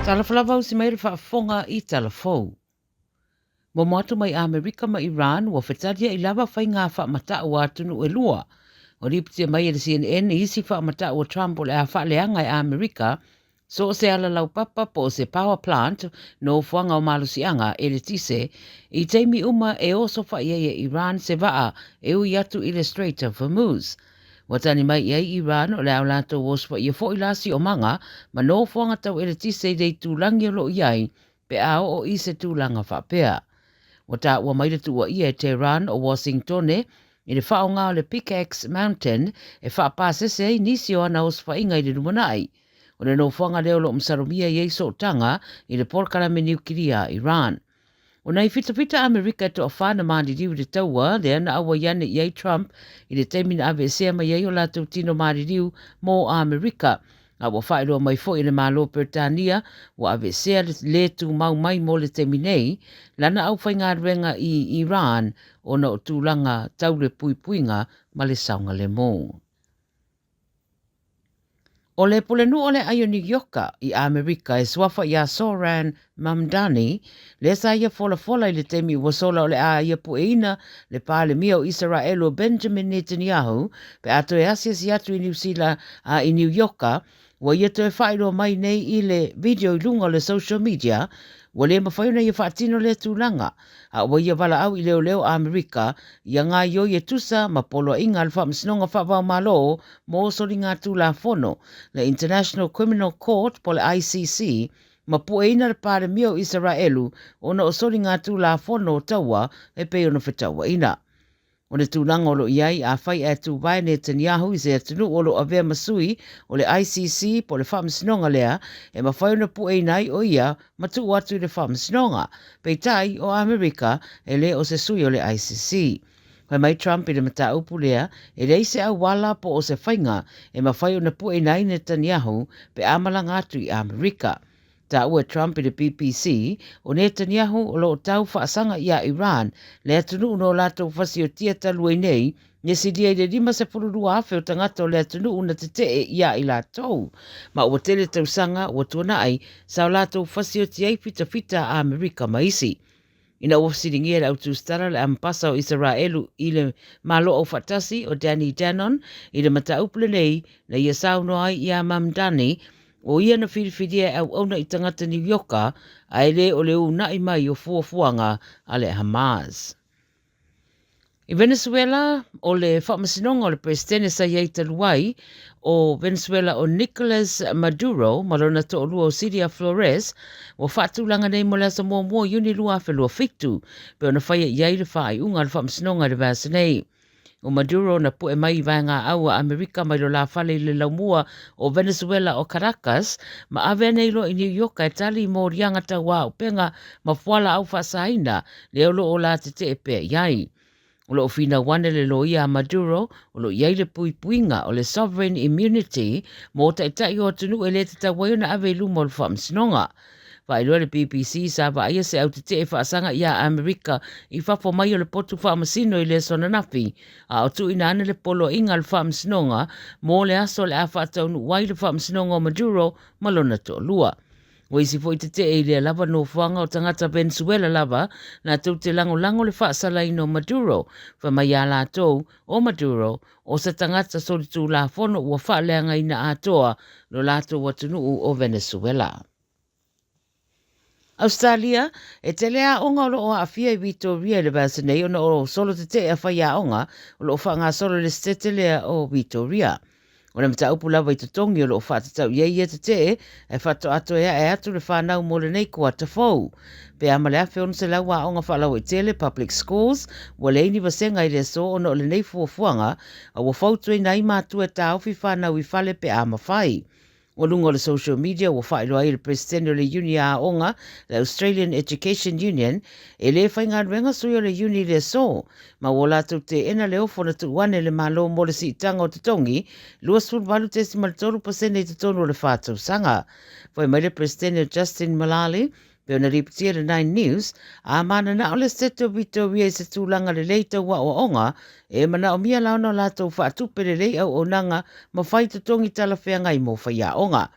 Talofa lava usi mai le faafofoga i tala fou. Momo atu mai Amerika ma Iran ua fetaliai lava faiga faamatau a atunuu e lua. Ua lipotia mai e le CNN i isi faamatau a Trump o le a faaleaga e Amerika So o se ala laupapa po o se power plant, nofoaga o malosiaga eletise, i taimi uma e osofai ai e Iran se vaa e ui atu i le Strait of Hormuz. Ua tali mai i ai Iran o le a o latou osofaia foi la siomaga ma nofoaga tau eletise i le itulagi o lo o i ai pe a oo i se tulaga faapea. Ua taua mai le tuuaia e Tehran o Wasingtone i le faaaoga o le Pickaxe Mountain e faapasese ai nisi o ana osofaiga i le lumanai. O le nofoaga lea o lo o masalomia i ai sootaga i le polokalame niukilia a Iran. O nai fitafita Amerika e toafa na maliliu i le taua lea na auai ane i ai Trump i le taimi na aveesea mai ai o latou tino maliliu mo Amerika, a ua faailoa mai foi e le Malo o Peretania ua aveesea le lē tumau mai mo le taimi nei lana aufaigaluega i Iran ona o tulaga tau le puipuiga ma le saogalemu. O le pulenuu o le ai o Niu Ioka i Amerika e suafa iā Zohran Mamdani, lea sa ia folafola i le taimi ua sola o le a ia pueina le Palemia o Isaraelu o Benjamin Netanyahu pe a toe asiasi atu i Niu Sila a i Niu Ioka, ua ia toe faailoa mai nei i le video i luga o le social media ua le mafai ona ia faatino lea tulaga a ua ia valaau i leoleo Amerika ia gaoioi e tusa ma poloaiga a le Faamasinoga Faava-o-Malo mo Soligatulafono, le International Criminal Court po o le ICC, ma pueina le Palemia o Isaraelu ona o soligatulafono o taua e pei ona fetauaina. O le tulaga o lo o i ai, afai ae tuvae Netanyahu i se atunuu o lo o avea ma sui o le ICC po o le faamasinoga lea, e mafai ona pueina ai o ia ma tuu atu i le faamasinoga. Peitai, o Amerika, e le o se sui o le ICC. Fai mai Trump i le mataupu lea, e leai se auala po o se faiga e mafai ona pueina ai Netanyahu pe a malaga atu i Amerika. Taua e Trump i le BBC, o Netanyahu o lo o tau faasaga iā Iran, le atunuu na o latou fasiotia talu ai nei, e silia i le 52,000 o tagata o le atunuu na tetee iā i latou. Ma ua tele tausaga ua tuanai sa o latou fasioti ai fitafita a Amerika ma isi. Ina ua fesiligia e le autusitala le Amepasa o Isaraelu i le Malo Aufaatasi o Danny Danon i le mataupu lenei na ia saunoa ai iā Mamdani, o ia na filifilia e auauna i tagata Niu Ioka ae le o le unaʻi mai o fuafuaga a le Hamas. I Venezuela, o le faamasinoga o le Peresetene sa i ai talu ai o Venezuela o Nicolas Maduro ma lona toalua o Cilia Flores ua faatulaga nei mo le aso muamua o Iuni 2027 pei ona faia i ai le faaiuga a le faamasinoga i le vaiaso nei. O Maduro na pu'e mai i vaegaau a Amerika mai lo la fale i le laumua o Venezuela o Caracas ma ave nei loa i Niu Ioka e tali i moliaga tauaupega ma fualaau faasaina lea o lo o la tetee pea i ai. O lo o finau ane le loia a Maduro o lo o i ai le puipuiga o le sovereign immunity mo taitai o atunuu e le tatau ai ona ave i luma o le faamasinoga. Faailoa le BBC sa vaaia se au tetee faasaga iā Amerika i fafo mai o le potu faamasino i le aso ananafi, a o tuuina ane le poloaiga a le faamasinoga mo le aso o le a faataunuu ai le faamasinoga o Maduro ma lona toalua. Ua isi foi tetee i lea lava nofoaga o tagata Venezuela lava latou te lagolago le faasalaina o Maduro, fai mai iā latou, o Maduro, o se tagata solitulafono ua faaleagaina atoa lo latou atunuu o Venezuela. Australia, e tele aoga o lo o aafia i Vitoria i le vaiaso nei ona o solo tetee a faiaoga o lo o faagasolo i le setete lea o Vitoria. O le mataupu lava i totogi o lo o faatatau i ai ia tetee ae faatoa toe ae atu le whanau mo lenei kuata fou. Pe a ma le 1,600 aoga faalauaitele, public schools, ua leai ni vasega i le aso ona o lenei fuafuaga a ua fautuaina ai matua e taofi whanau i fale pe a mafai. O luga o le social media ua faailoa ai e le Peresetene o le Iuni a Aoga, le Australian Education Union, e le faigaluega sui o le Iuni i le aso, ma ua latou teena le ofo na tuu ane e le Malo mo le siitaga o totogi 28.3% i totonu o le fa tausaga. Fai mai le Peresetene o Justin Mullally, pei ona lipotia e le Nine News, a mananao le Setete o Vitoria i se tulaga lelei tau aoaoga, e manaomia la ona latou faatupe lelei auaunaga ma fai totogi talafeagai mo faiaoga.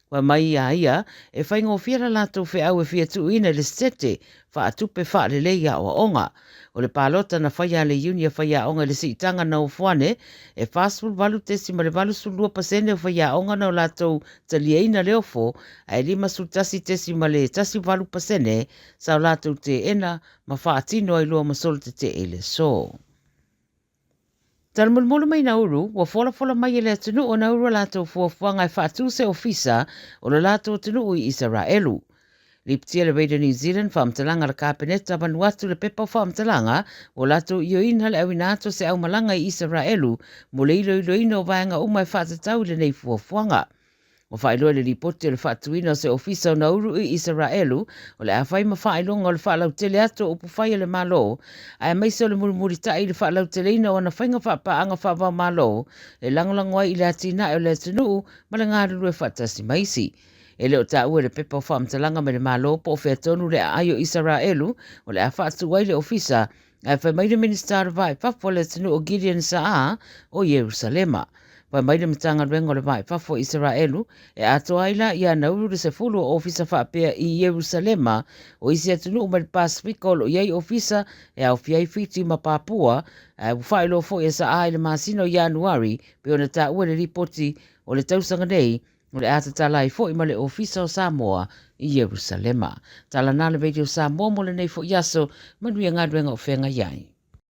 Fai mai iā ia, e faigofie la latou feau e fia tuuina i le Setete faatupe faalelei aoaoga. O le palota na faia a le Iuni a Faiaoga i le siitaga na ofo ane, e 48.82% o faiaoga na o latou taliaina le ofo, ae 51.18% sa o latou teena ma faatino ai loa ma solo tetee i le aso. Talomulumulu mai Nauru, ua folafola mai e le atunuu o Nauru a latou fuafuaga e faatu se ofisa o le latou atunuu i Isaraelu. Lipotia e le Radio New Zealand faamatalaga a le Kapeneta Vanuatu le pepa o faamatalaga ua latou ioeina le auina atu o se aumalaga i Isaraelu mo le iloiloina o vaega uma e faatatau i lenei fuafuaga. Ua faailoa i le lipoti o le faatuina o se ofisa o Nauru i Isaraelu o le a fai ma faailoga o le faalautele atu o upufai a le Malo, aemaise o le mulimulitai i le faalauteleina o ana faiga faapaaga faava-o-Malo e lagolago ai i le atinae o le atunuu ma le galulue faatasi ma isi. E le o taua i le pepa o faamatalaga mai le Malo po o fea tonu le aai o Isaraelu o le a faatu ai le ofisa, ae fai mai le Minisita o le Va i Fafo a le atunuu o Gideon Sa'ar o Ierusalema. Fai mai le Matagaluega o le Va i Fafo o Isaraelu, e atoa ai la ia Nauru le 10 o ofisa faapea i Ierusalema. O isi atunuu mai le Pasefika o lo o i ai ofisa e aofia ai Fiti ma Papua, ae ua faailoa foi e Sa'ar i le masina o Ianuari pei ona taua i le lipoti o le tausaga nei, o le a tatala ai foi ma le Ofisa o Samoa i Ierusalema. Tala na le Radio Samoa mo lenei foi aso, manuia galuega o feagai ai.